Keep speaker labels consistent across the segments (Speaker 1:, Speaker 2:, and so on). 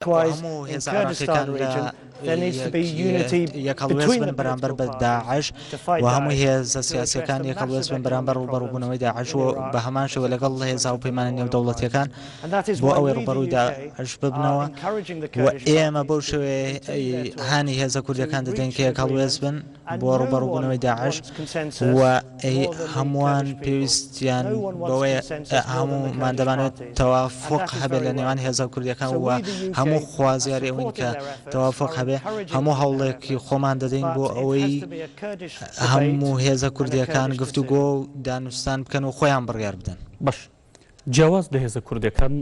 Speaker 1: هەموو هێزە عێراقییەکان لە یەکهەڵوێست بن بەرامبەر بە داعش و هەموو هێزە سیاسییەکان یەکهەڵوێست بن بەرامبەر ڕووبەڕووبوونەوەی داعش و بە هەمان شێوە لەگەڵ هێزە هاوپەیمانە نێودەوڵەتییەکان بۆ ئەوەی ڕووبەڕووی داعش ببنەوە و ئێمە بەو شێوەیە هانی هێزە کوردییەکان دەدەین کە یەکهەڵوێست بن. بۆ ڕووبەڕووبوونەوەی داعش و هەمووان پێویستیان بەوەیە هەموومان دەمانەوێت تەوافوق هەبێت لە نێوان هێزە کوردیەکان و هەموو خوازیاری ئەوین کە تەوافوق هەبێ هەموو هەوڵێکی خۆمان دەدەین بۆ ئەوەی هەموو هێزە کوردیەکان گفتوگۆ و دانوستان بکەن و خۆیان بڕیار بدەن.
Speaker 2: باش جیاواز لە هێزە کوردیەکان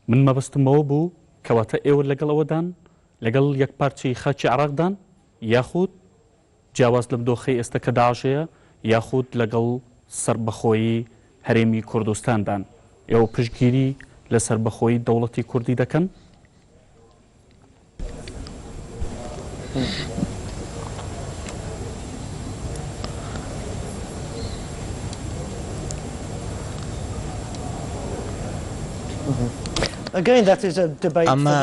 Speaker 2: من مەبەستم ئەوە بوو کەواتە ئێوە لەگەڵ ئەوەدان لەگەڵ یەکپارچەیی خاکی عێراقدان یاخود جیاواز لەم دۆخەی ئێستە کە داعش هەیە یاخود لەگەڵ سەربەخۆیی هەرێمی کوردستاندان؟ ئێوە پشتگیری لە سەربەخۆیی دەوڵەتی کوردی دەکەن؟
Speaker 1: ئەمە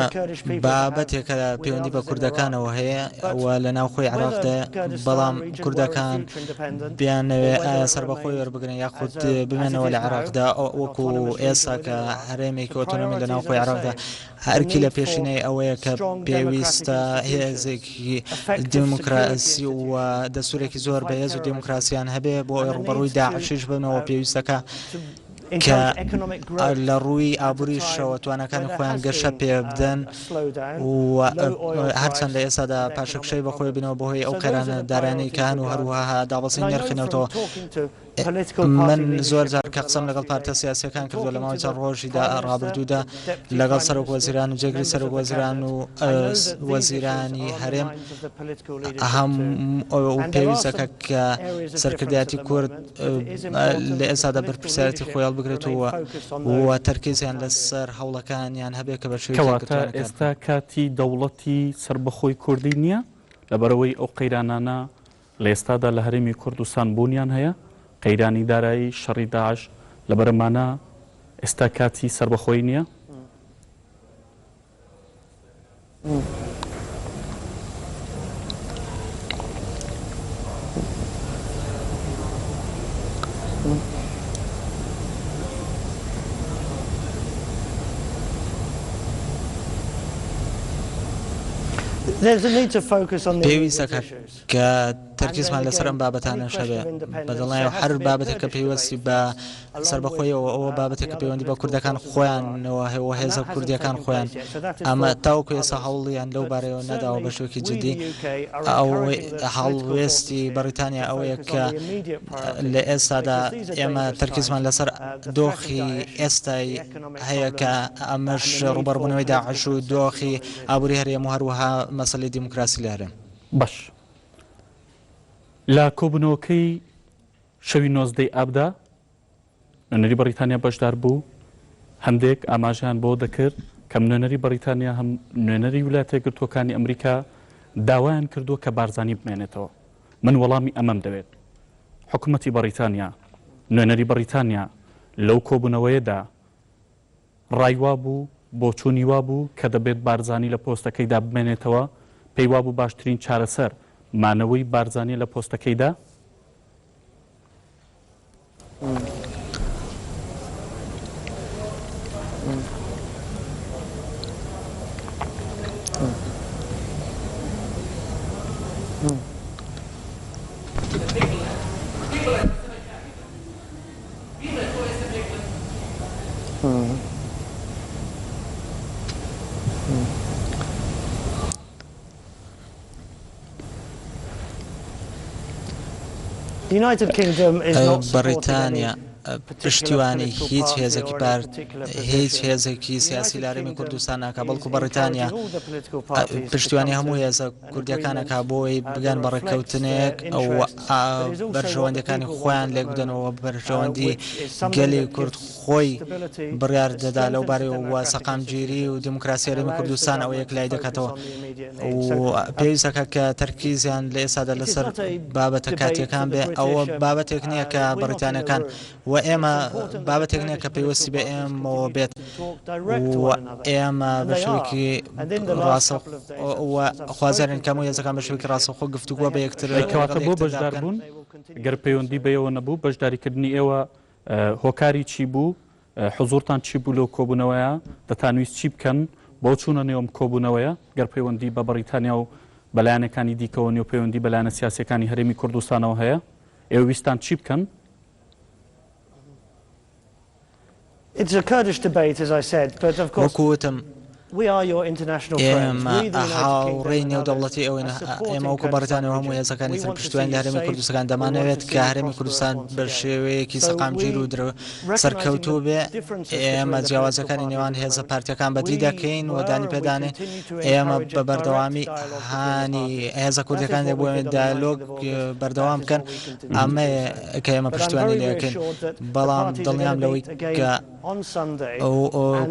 Speaker 1: بابەتێکە پەیوەندی بە کوردەکانەوە هەیە و لە ناوخۆی عێراقدا، بەڵام کوردەکان بیانەوێ ئایا سەربەخۆی وەربگرن یاخود بمێنەوە لە عێراقدا وەکو ئێستا کە هەرێمێکی ئۆتۆنۆمی لە ناوخۆی عێراقدا ئەرکی لە پێشینەی ئەوەیە کە پێویستە هێزێکی دیموکراسی و دەستورێکی زۆر بەهێز و دیموکراسیان هەبێ بۆ ئەوەی ڕووبەڕووی داعشیش ببنەوە پێویستەکە کە لە ڕووی ئابووریشەوە تواناکانی خۆیان گەشە پێ بدەن و هەرچەند لە ئێستادا پاشەکشەی بەخۆی بینەوە بەهۆی ئەو قەیرانە دارایانەی کە هەن و هەروەها دابەزینی نرخی نەوتەوە من زۆر جار کە قسەم لەگەڵ پارتە سیاسیەکان کردووە لە ماوەی چەند ڕۆژی ڕابردوودا لەگەڵ سەرۆک وەزیران و جێگری سەرۆک وەزیران و وەزیرانی هەرێم هەم پێویستەکە کە سەرکردایەتی کورد لە ئێستادا بەرپرسیارێتی خۆی هەڵبگرێت و و تەرکیزیان لەسەر هەوڵەکانیان هەبێت کە بە شێوەیەکی
Speaker 2: کەواتە
Speaker 1: یەکگرتووانە کار
Speaker 2: ئێستا
Speaker 1: بکەن.
Speaker 2: کاتی دەوڵەتی سەربەخۆی کوردی نییە؟ لەبەرئەوەی ئەو قەیرانانە لە ئێستادا لە هەرێمی کوردستان بوونیان هەیە، قەیرانی دارایی، شەڕی داعش، لەبەرئەمانە ئێستا کاتی سەربەخۆیی نییە؟
Speaker 1: پێویستە کە تەرکیزمان لەسەر ئەم بابەتانەش هەبێ، بەدڵنیایەوە هەر بابەتێک کە پەیوەستی بە سەربەخۆییەوە ئەوە بابەتێک کە پەیوەندی بە کوردەکان خۆیانەوە هەیە و هێزە کوردییەکان خۆیان ئەمە تاوەکو ئێستا هەوڵیان لەو بارەیەوە نەداوە بە شێوەیەکی جدی ئەوەی هەڵوێستی بەڕیتانیا ئەوەیە کە لە ئێستادا ئێمە تەرکیزمان لەسەر دۆخی ئێستای هەیە کە ئەمەش ڕووبەڕووبوونەوەی داعش و دۆخی ئابووری هەرێم و هەروەها مەسەلەی دیموکراسی لە هەرێم.
Speaker 2: باش لە کۆبوونەوەکەی شەوی نۆزدەی ئابدا نوێنەری بەڕیتانیا بەشدار بوو، هەندێک ئاماژەیان بەوە دەکرد کە هەم نوێنەری بەڕیتانیا هەم نوێنەری ویلایەتە یەکگرتووەکانی ئەمریکا داوایان کردووە کە بارزانی بمێنێتەوە. من وەڵامی ئەمەم دەوێت. حکومەتی بەڕیتانیا، نوێنەری بەڕیتانیا لەو کۆبوونەوەیەدا ڕای وابوو، بۆچوونی وابوو کە دەبێت بارزانی لە پۆستەکەیدا بمێنێتەوە، پێی وابوو باشترین چارەسەر مانەوەی بارزانییە لە پۆستەکەیدا.
Speaker 1: بەڕیتانیا پشتیوانی هیچ هێزێکی پارت هیچ هێزێکی سیاسی لە هەرێمی کوردستان ناکا بەڵکو بەڕیتانیا پشتیوانی هەموو هێزە کوردیەکان ئەکا بۆ ئەوەی بگەن بە ڕێککەوتنێک و بەرژەوەندیەکانی خۆیان لێک بدەنەوە بەرژەوەندی گەلی کورد خۆی بڕیار دەدا لەو بارەیەوە و سەقامگیری و دیموکراسی هەرێمی کوردستان ئەوە یەکلایی دەکاتەوە و پێویستەکە کە تەرکیزیان لە ئێستادا لەسەر بابەتە کاتیەکان بێ ئەوە بابەتێک نییە کە بەڕیتانیەکان. و ئێمە بابەتێک نییە کە پەیوەستی بە ئێمەوە بێت و ئێمە بە شێوەیەکی ڕاستەوخۆ و خوازیارین کە هەموو هێزەکان بە شێوەیەکی ڕاستەوخۆ گفتوگۆ بە یەکتر
Speaker 2: ئەی
Speaker 1: لەگەڵ
Speaker 2: کەواتە بۆ
Speaker 1: یەکتردا
Speaker 2: بەشدار
Speaker 1: بکەن.
Speaker 2: بوون؟ گەر پەیوەندی بە ئێوە نەبوو، بەشداریکردنی ئێوە هۆکاری چی بوو؟ حزوورتان چی بوو لەو کۆبوونەوەیە؟ دەتانویست چی بکەن؟ بۆ چوونە نێو ئەم کۆبوونەوەیە؟ گەر پەیوەندی بە بەڕیتانیا و بە لایەنەکانی دیکەوە نیە و پەیوەندی بە لایەنە سیاسییەکانی هەرێمی کوردستانەوە هەیە، ئێوە ویستتان چی بکەن؟
Speaker 1: وەکو وتم ئێمە هاوڕێی نێودەوڵەتی ئەوەین، ئێمە وەکو بەڕیتانیا و هەموو هێزەکانی تر پشتیوانی لە هەرێمی کوردستان دەمانەوێت کە هەرێمی کوردستان بە شێوەیەکی سەقامگیر و سەرکەوتوو بێ، ئێمە جیاوازیەکانی نێوان هێزە پارتیەکان بەدی دەکەین و دانی پێدانێن، ئێمە بە بەردەوامی هانی هێزە کوردیەکان دەبووە دیالۆگ بەردەوام بکەن، ئەمەیە کە ئێمە پشتیوانی لێ ئەکەین، بەڵام دڵنیام لەوەی کە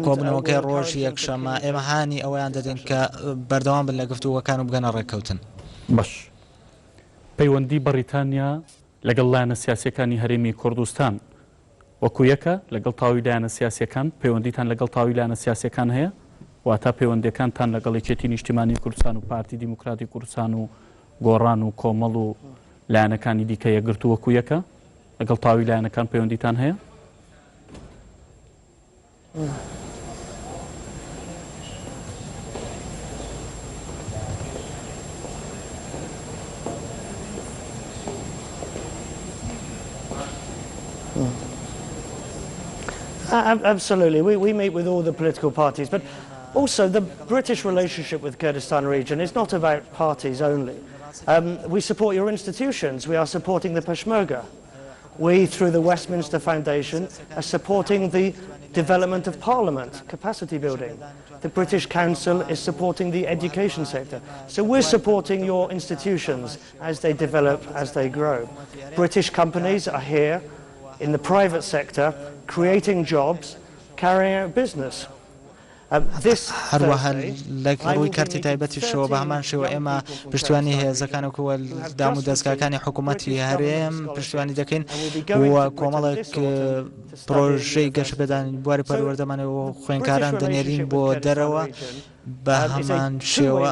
Speaker 1: کۆبوونەوەکەی ڕۆژی یەکشەممە ئێمە هانی ئەوەیان دەدەین کە بەردەوام بن لە گفتوگۆکان و بگەنە ڕێککەوتن.
Speaker 2: باش پەیوەندی بەڕیتانیا لەگەڵ لایەنە سیاسیەکانی هەرێمی کوردستان وەکو یەکە لەگەڵ تەواوی لایەنە سیاسیەکان؟ پەیوەندیتان لەگەڵ تەواوی لایەنە سیاسیەکان هەیە؟ واتە پەیوەندیەکانتان لەگەڵ یەکێتی نیشتیمانی کوردستان و پارتی دیموکراتی کوردستان و گۆڕان و کۆمەڵ و لایەنەکانی دیکە یەکگرتوو وەکو یەکە؟ لەگەڵ تەواوی لایەنەکان پەیوەندیتان هەیە؟
Speaker 3: Absolutely. We, we meet with all the political parties, but also the British relationship with Kurdistan region is not about parties only. Um, we support your institutions. We are supporting the Peshmerga. We, through the Westminster Foundation, are supporting the development of Parliament, capacity building. The British Council is supporting the education sector. So we're supporting your institutions as they develop, as they grow. British companies are here in the private sector, creating jobs, carrying out business.
Speaker 1: هەروەها لە ڕووی کەرتی تایبەتیشەوە بە هەمان شێوە ئێمە پشتیوانی هێزەکان وەکو دام و دەزگاکانی حکوومەتی هەرێم پشتیوانی دەکەین و کۆمەڵێک پرۆژەی گەشەپێدانی بواری پەروەردەمان و خوێندکاران دەنێرین بۆ دەرەوە بە هەمان شێوە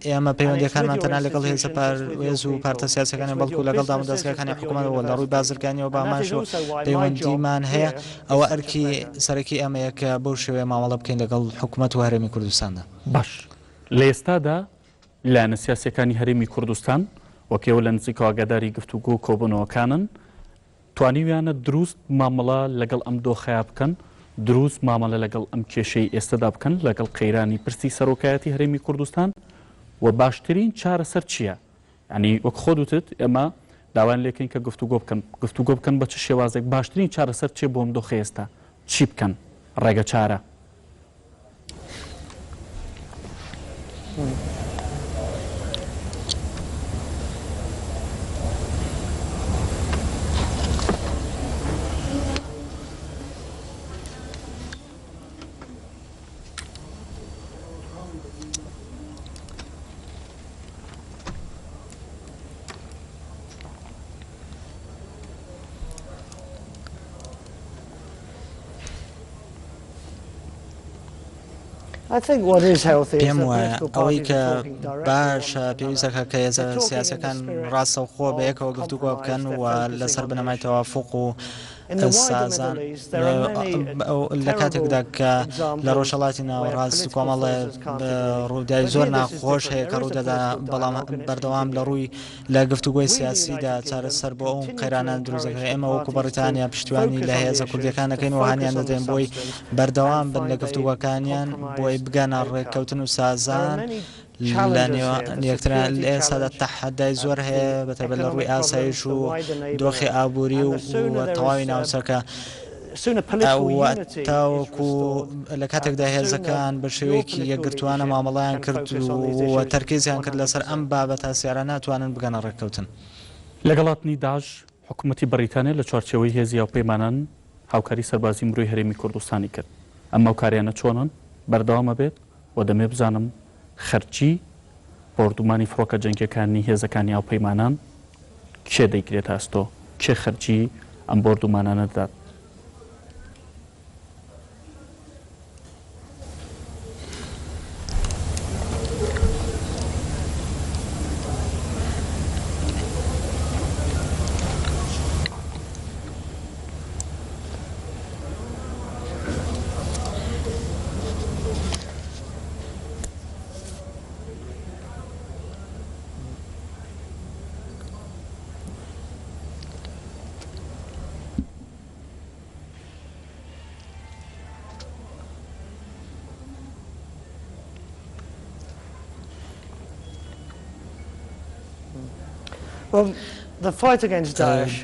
Speaker 1: ئێمە پەیوەندیەکانمان تەنها لەگەڵ هێزە پارێز و پارتە سیاسەکانی بەڵکو لەگەڵ دام و دەزگاکانی حکوومەتەوە لە ڕووی بازرگانیەوە بە هەمان شێوە پەیوەندیمان هەیە ئەوە ئەرکی سەرەکی ئێمەیە کە بەو شێوەیە مامەڵە بکەین لەگەڵ حکومەت و هەرێمی کوردستاندا.
Speaker 2: باش لە ئێستادا لایەنە سیاسیەکانی هەرێمی کوردستان وەک ئێوە لە نزیکەوە ئاگاداری گفتوگۆ و کۆبوونەوەکانن، توانیویانە دروست مامەڵە لەگەڵ ئەم دۆخەیا بکەن، دروست مامەلە لەگەڵ ئەم کێشەی ئێستەدا بکەن، لەگەڵ قەیرانی پرسی سەرۆکایەتی هەرێمی کوردستان و باشترین چارەسەر چییە؟ یانی وەک خۆت وتت ئێمە داوایان لێکەین کە گفتوگۆ بکەن، گفتوگۆ بکەن بە چ شێوازێک، باشترین چارەسەر چیە بۆ ئەم دۆخەی ئێستا، چی بکەن؟ ڕێگە چارە.
Speaker 1: پێم وایە ئەوەی کە باشە پێویستەکە کە هێزە سیاسەکان ڕاستەوخۆ بە یەکەوە گفتوگۆ بکەن و لەسەر بنەمای تەوافق و سازان لە کاتێکدا کە لە ڕۆژهەڵاتی ناوەڕاست کۆمەڵێ ڕووداوی زۆر ناخۆش هەیە کە ڕوودەدا بەڵام بەردەوام لە ڕووی لە گفتوگۆی سیاسیدا چارەسەر بۆ ئەو قەیرانان دروست دەکرێت ئێمە وەکو بەڕیتانیا پشتیوانی لە هێزە کوردیەکان دەکەین و هانیان دەدەین بۆی بەردەوام بن لە گفتوگۆکانیان بۆی بگەنە ڕێککەوتن و سازان لە نێوان یەکترا لە ئێستادا تەحەدای زۆر هەیە بە تایبەت لە ڕووی ئاسایش و دۆخی ئابووری و تەواوی ناوچەکە تاوەکو لە کاتێکدا هێزەکان بە شێوەیەکی یەکگرتووانە مامەڵەیان کرد و تەرکیزیان کرد لەسەر ئەم بابەتە سیارە ناتوانن بگەنە ڕێککەوتن.
Speaker 2: لەگەڵ هاتنی داعش، حکومەتی بەڕیتانیا لە چوارچێوەی هێزی هاوپەیمانان هاوکاری سەربازی مرۆی هەرێمی کوردستانی کرد. ئەم هاوکاریانە چۆنن؟ بەردەوام ئەبێت؟ و دەمەوێت بزانم خەرجی بۆردومانی فڕۆکە جەنگیەکانی هێزەکانی هاوپەیمانان کێ دەیگرێتە ئەستۆ؟ کێ خەرجی ئەم بۆردومانانە دەدات؟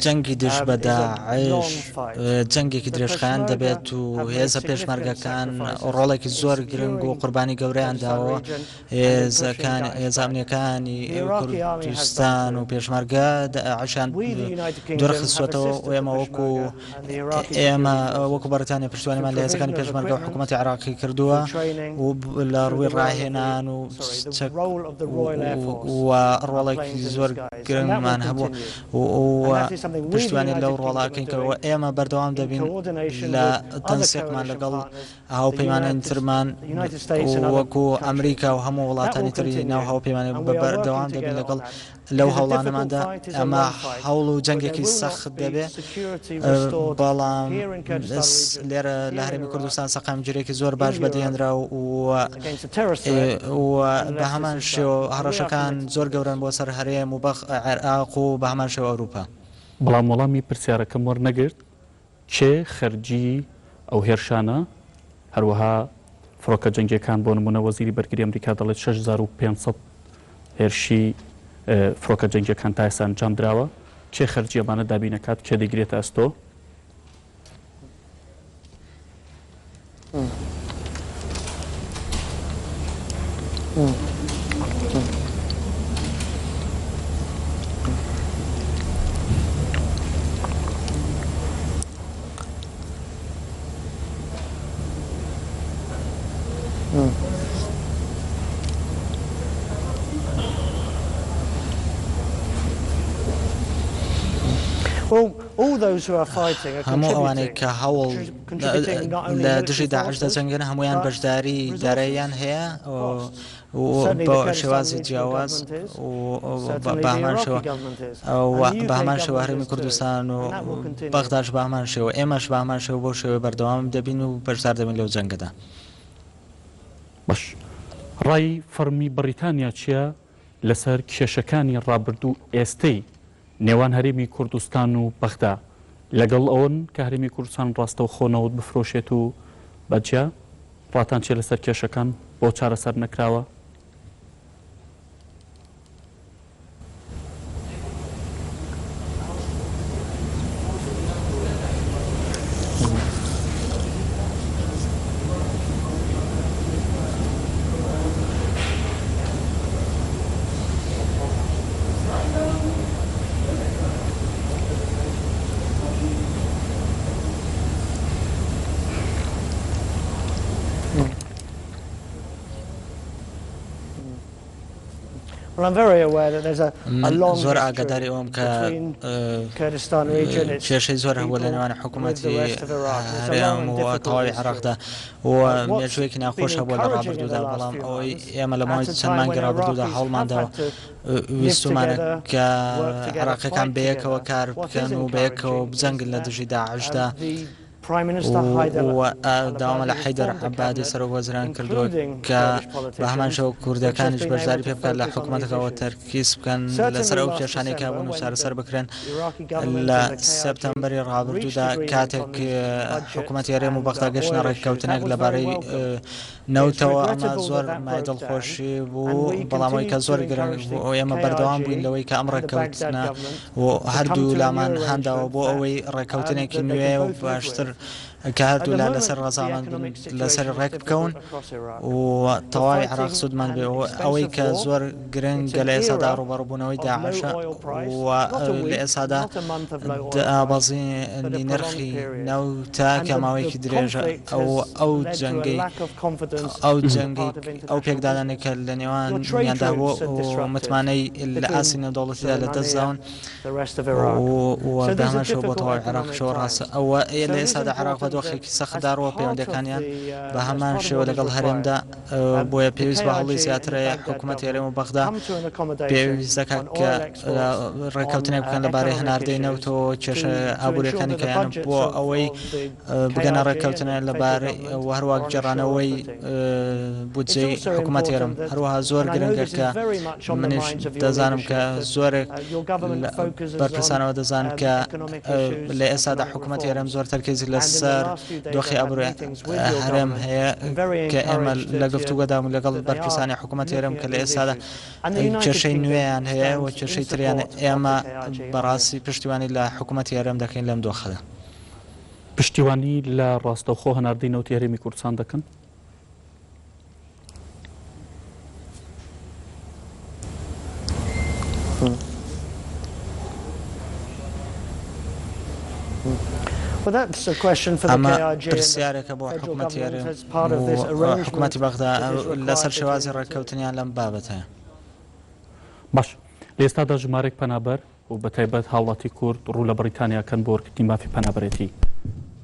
Speaker 1: جەنگی دژ بە داعش جەنگێکی درێژخایەن دەبێت و هێزە پێشمەرگەکان ڕۆڵێکی زۆر گرنگ و قوربانی گەورەیان داوە. هێزەکان هێزە ئەمنیەکانی کوردستان و پێشمەرگە داعشیان دوورخستووەتەوە و ئێمە وەکو ئێمە وەکو بەڕیتانیا پشتیوانیمان لە هێزەکانی پێشمەرگە و حکوومەتی عێراقی کردووە و لە ڕووی ڕاهێنان و چەک و ڕۆڵێکی زۆر گرنگمان هەبوو و پشتیوانی لەو ڕۆڵاکەین کە ئێمە بەردەوام دەبین لە تەنسیقمان لەگەڵ هاوپەیمانانی ترمان وەکو ئەمریکا و هەموو وڵاتانی تری ناو هاوپەیمانی بە بەردەوام دەبین لەگەڵ لەو هەوڵانەماندا. ئەمە هەوڵ و جەنگێکی سەخت دەبێ، بەڵام لێرە لە هەرێمی کوردستان سەقامگیرێکی زۆر باش بەدیهێنرا و بە هەمان شێوە هەڕەشەکان زۆر گەورەن بۆ سەر هەرێم و عێراق و بە هەمان شێوە ئەوروپا.
Speaker 2: بەڵام وەڵامی پرسیارەکەم وەرنەگرت، کێ خەرجی ئەو هێرشانە، هەروەها فڕۆکە جەنگییەکان، بۆ نموونە وەزیری بەرگری ئەمریکا دەڵێت 6500 هێرشی فڕۆکە جەنگییەکان تا ئێستا ئەنجام دراوە، کێ خەرجی ئەمانە دابین ئەکات، کێ دەیگرێتە ئەستۆ؟
Speaker 1: هەموو ئەوانەی کە هەوڵ لە دژی داعش دەجەنگن هەموویان بەشداری داراییان هەیە بە شێوازی جیاواز بە هەمان شێوە بە هەمان شێوە هەرێمی کوردستان و بەغداش بە هەمان شێوە ئێمەش بە هەمان شێوە بەو شێوەیە بەردەوام دەبین و بەشدار دەبین لەو جەنگەدا.
Speaker 2: باش ڕای فەڕمی بەڕیتانیا چیە لەسەر کێشەکانی ڕابردوو ئێستەی نێوان هەرێمی کوردستان و بەغدا لەگەڵ ئەوەن کە هەرێمی کوردستان ڕاستەوخۆ نەوت بفرۆشێت و بە جیا؟ ڕاتان چیە لەسەر کێشەکان؟ بۆ چارەسەر نەکراوە؟
Speaker 1: من زۆر ئاگاداری ئەوەم کە کێشەی زۆر هەبووە لە نێوان حکوومەتی هەرێم و تەواوی عێراقدا و مێژوویەکی ناخۆش هەبووە لە ڕابردوودا، بەڵام ئەوەی ئێمە لە ماوەی چەند مانگی ڕابردوودا هەوڵمانداوە ویستومانە کە عێراقیەکان بەیەکەوە کار بکەن و بەیەکەوە بجەنگن لە دژی داعشدا و داوامان لە حەیدەر عەبادی سەرۆک وەزیران کردووە کە بە هەمان شێوە کوردەکانیش بەشداری پێ بکات لە حکوومەتەکەەوە تەرکیز بکەن لەسەر ئەو کێشانەی کە هەبوون و چارەسەر بکرێن لە سێپتەمبەری ڕابردوودا کاتێک حکوومەتی هەرێم و بەغدا گەشتنە ڕێککەوتنێک لەبارەی نەوتەوە ئەمە زۆر مای دڵخۆشی بوو بەڵام ئەوەی کە زۆر گرنگ بوو ئێمە بەردەوام بووین لەوەی کە ئەم ڕێککەوتنە و هەردوو لامان هانداوە بۆ ئەوەی ڕێککەوتنێکی نوێ و باشتر کە هەردوولا لەسەر ڕەزامەند بن لەسەر ڕێک بکەون و تەواوی عێراق سوودمەند بێ و ئەوەی کە زۆر گرنگە لە ئێستادا ڕووبەڕووبوونەوەی داعشە و لە ئێستادا دابەزینی نرخی نەوتە کە ماوەیەکی درێژە ئەو ئەو جەنگەی ئەو جەنگەی ئەو پێکدادانەی کە لە نێوانیاندا هەبوو و متمانەی لە ئاستی نێودەوڵەتیدا لەدەستداون و بە هەمان شێوە بۆ تەواوی عێراقیشەوە ڕاستە ئەوە لە ئێستادا عێراق بە دۆخێکی سەختدا ڕووە پەیوەندییەکانیان بە هەمان شێوە لەگەڵ هەرێمدا بۆیە پێویست بە هەوڵی زیاترە حکوومەتی هەرێم و بەغدا پێویست دەکات کە ڕێککەوتنێک بکەن لەبارەی هەناردەی نەوتەوە کێشە ئابووریەکانی کەیان بۆ ئەوەی بگەنە ڕێککەوتنە لەبارەی و هەروە گێڕانەوەی بودجەی حکوومەتی هەرێم هەروەها زۆر گرنگە کە منیش دەزانم کە زۆرێک بەرپرسانەوە دەزان کە لە ئێستادا حکوومەتی هەرێم زۆر تەرکیزی لەسەر. لەسەر دۆخی ئابووری هەرێم هەیە کە ئێمە لە گفتوگۆدام لەگەڵ بەرپرسانی حکوومەتی هەرێم کە لە ئێستادا کێشەی نوێیان هەیە و کێشەی تریان ئێمە بەڕاستی پشتیوانی لە حکوومەتی هەرێم دەکەین لەم دۆخەدا.
Speaker 2: پشتیوانی لە ڕاستەوخۆ هەناردەی نەوتی هەرێمی کوردستان دەکەن؟
Speaker 1: ئەمە پرسیارێکە بۆ حکومەتی هەرێم و حکومەتی بەغدا لەسەر شێوازی ڕێککەوتنیان لەم بابەتە.
Speaker 2: باش لە ئێستادا ژمارێک پەنابەر و بەتایبەت هاوڵاتی کورد ڕوو لە بەڕیتانیا کەن بۆ وەرگرتنی مافی پەنابەرێتی.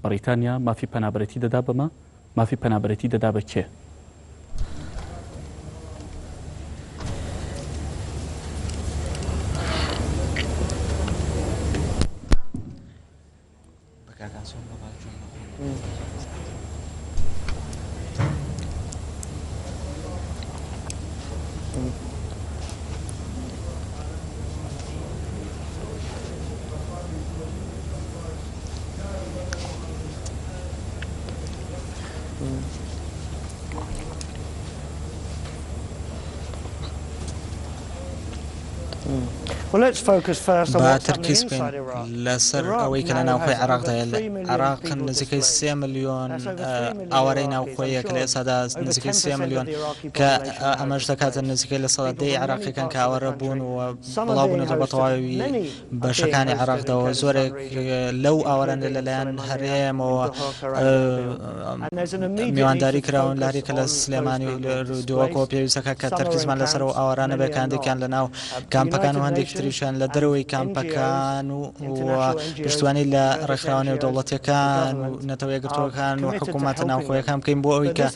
Speaker 2: بەڕیتانیا مافی پەنابەرێتی دەدا بەمە؟ مافی پەنابەرێتی دەدا بە کێ؟
Speaker 1: با تەرکیز بکەین لەسەر ئەوەی کە لە ناوخۆی عێراقدایە. لە عێراق نزیکەی سێ ملیۆن ئاوارەی ناوخۆیە کە لە ئێستادا نزیکەی سێ ملیۆن کە ئەمەش دەکاتە نزیکەی 10% عێراقیەکان کە ئاوارە بوون و بڵاو بوونەتەوە بە تەواوی بەشەکانی عێراقدا و زۆرێک لەو ئاوارانە لەلایەن هەرێمەوە میوانداری کراون لە هەریەکە لە سلێمانی و دهۆکەوە. پێویستەکە کە تەرکیزمان لەسەر ئەو ئاوارانە بێت کە هەندێکیان لە ناو کامپەکان و هەندێکی تریشیان لە دەرەوەی کامپەکان و پشتیوانی لە ڕێکخراوە نێودەوڵەتیەکان و نەتەوە یەکگرتووەکان و حکوومەتە ناوخۆیەکان بکەین بۆ ئەوەی کە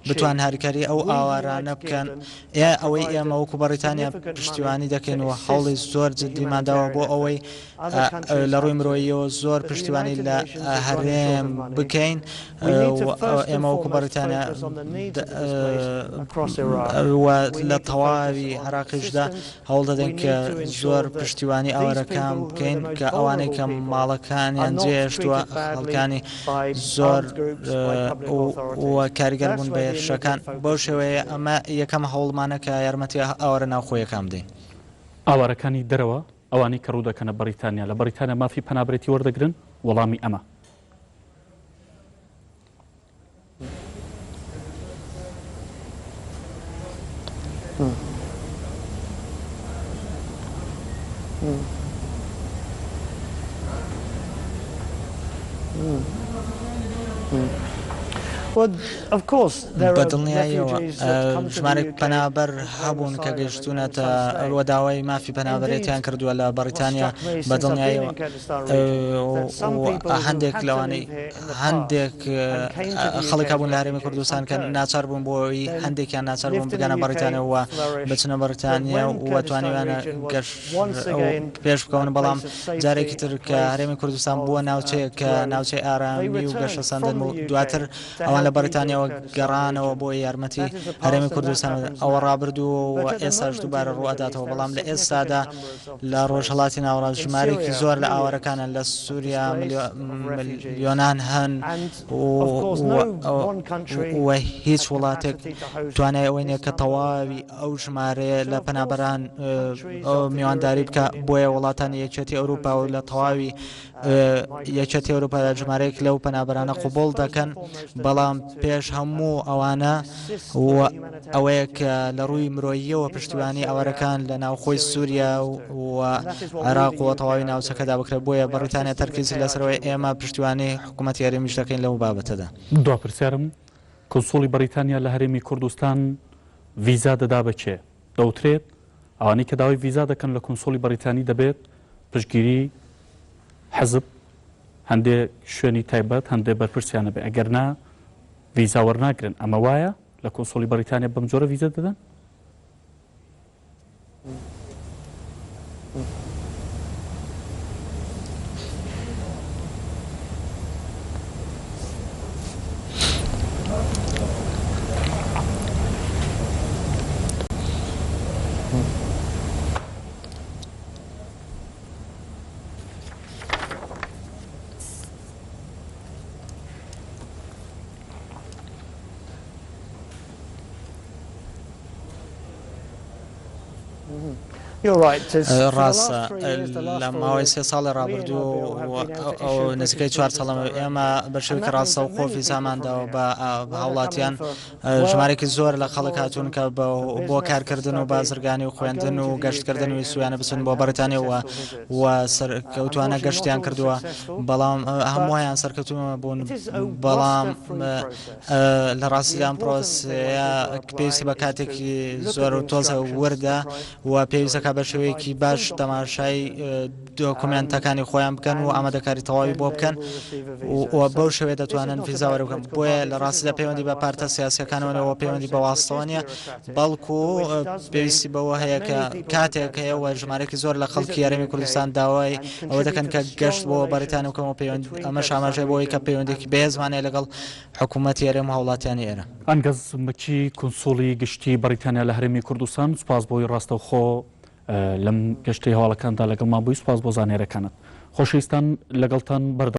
Speaker 1: بتوان هاریکاری ئەو ئاوارانە بکەن. ئەوەی ئێمە وەکو بەڕیتانیا پشتیوانی دەکەین و هەوڵی زۆر جدیمان داوە بۆ ئەوەی لە ڕووی مرۆییەوە زۆر پشتیوانی لە هەرێم بکەین. ئێمە وەکو بەڕیتانیا و لە تەواوی عێراقیشدا هەوڵ دەدەین کە زۆر پشتیوانی ئاوارەکان بکەین کە ئەوانەی کە ماڵەکانیان جێهێشتووە خەڵکانی زۆر و کاریگەر بوون بە هێرشەکان. بەو شێوەیە ئەمە یەکەم هەوڵمانە کە یارمەتی ئاوارە ناوخۆیەکان بدەین.
Speaker 2: ئاوارەکانی دەرەوە، ئەوانەی کە ڕوو دەکەنە بەڕیتانیا، لە بەڕیتانیا مافی پەنابەرێتی وەردەگرن؟ وەڵامی ئەمە.
Speaker 1: بە دڵنیاییەوە ژمارەیەک پەنابەر هەبوون کە گەیشتوونەتە و داوای مافی پەنابەرێتیان کردووە لە بەڕیتانیا. بە دڵنیاییەوە هەندێک لەوانەی هەندێک خەڵک هەبوون لە هەرێمی کوردستان کە ناچار بوون بۆ ئەوەی هەندێکیان ناچار بوون بگەنە بەڕیتانیا و بچنە بەڕیتانیا و توانیویانە گەش پێش بکەون. بەڵام جارێکی تر کە هەرێمی کوردستان بووە ناوچەیەک کە ناوچەی ئارامی و گەشەسەندن و دواتر ئەوان لە بەڕیتانیاوە گەڕانەوە بۆ یارمەتی هەرێمی کوردستان. ئەوە ڕابردوو و ئێستاش دووبارە ڕووئەداتەوە، بەڵام لە ئێستادا لە ڕۆژهەڵاتی ناوەڕاست ژمارەیەکی زۆر لە ئاوارەکانن، لە سووریا ملیۆنان هەن و هیچ وڵاتێک توانای ئەوەی نییە کە تەواوی ئەو ژمارەیە لە پەنابەران میوانداری بکە. بۆیە وڵاتانی یەکێتی ئەوروپا و لە تەواوی یەکێتی ئەوروپادا ژمارەیەک لەو پەنابەرانە قبوڵ دەکەن، بەڵام پێش هەموو ئەوانە و ئەوەیە کە لە ڕووی مرۆییەوە پشتیوانی ئاوارەکان لە ناوخۆی سووریا و عێراق و تەواوی ناوچەکەدا بکرێت. بۆیە بەڕیتانیا تەرکیزی لەسەرەوەی ئێمە پشتیوانی حکوومەتی هەرێمیش دەکەین لەو بابەتەدا.
Speaker 2: دوا پرسیارم، کونسوڵی بەڕیتانیا لە هەرێمی کوردستان ڤیزا دەدا بە کێ؟ دەوترێت ئەوانەی کە داوای ڤیزا دەکەن لە کونسوڵی بەڕیتانی دەبێت پشتگیری حزب، هەندێ شوێنی تایبەت، هەندێ بەرپرسیان هەبێ، ئەگەر نا ڤیزا وەرناگرن. ئەمە وایە؟ لە کونسوڵی بەڕیتانیا بەم جۆرە ڤیزا دەدەن؟
Speaker 1: ڕاستە لە ماوەی سێ ساڵی ڕابردوو و نزیکەی چوار ساڵە ئێمە بە شێوەیەکی ڕاستەوخۆ ڤیزامان داوە بە هاوڵاتیان ژمارێکی زۆر لە خەڵک هاتوون کە بۆ کارکردن و بازرگانی و خوێندن و گەشتکردن ویستویانە بچن بۆ بەریتانیا و و سەرکەوتوانە گەشتیان کردووە بەڵام هەموویان سەرکەوتوو بوون بەڵام لە ڕاستیدا ئەم پرۆسەیە پێویستی بە کاتێکی زۆر و تۆزە وردە و پێویستەکە بە شێوەیەکی باش تەماشای دۆکومێنتەکانی خۆیان بکەن و ئامادەکاری تەواوی بۆ بکەن و بەو شێوەیە دەتوانن ڤیزا وەربگرن بۆیە لە ڕاستیدا پەیوەندی بە پارتە سیاسیەکانەوە پەیوەندی بە واستەوە نییە بەڵکو پێویستی بەوە هەیە کە کاتێک هەیە و ژمارەێکی زۆر لە خەڵکی هەرێمی کوردستان داوای ئەوە دەکەن کە گەشت بۆ بەریتانیا بکەن و پەیوەند ئەمەش ئاماژەیە بۆ ئەوەی کە پەیوەندێکی بەهێزمان هەیە لەگەڵ حکوومەتی هەرێم و هاوڵاتیانی ئێرە.
Speaker 2: ئەنگەس مەکی، کونسوڵی گشتی بەڕیتانیا لە هەرێمی کوردستان، سوپاس بۆی ڕاستەوخۆ لەم گەشتەی هەواڵەکاندا لەگەڵمان بووی، سوپاس بۆ زانیاریەکانت. خۆشەویستان لەگەڵتان بەردەوام.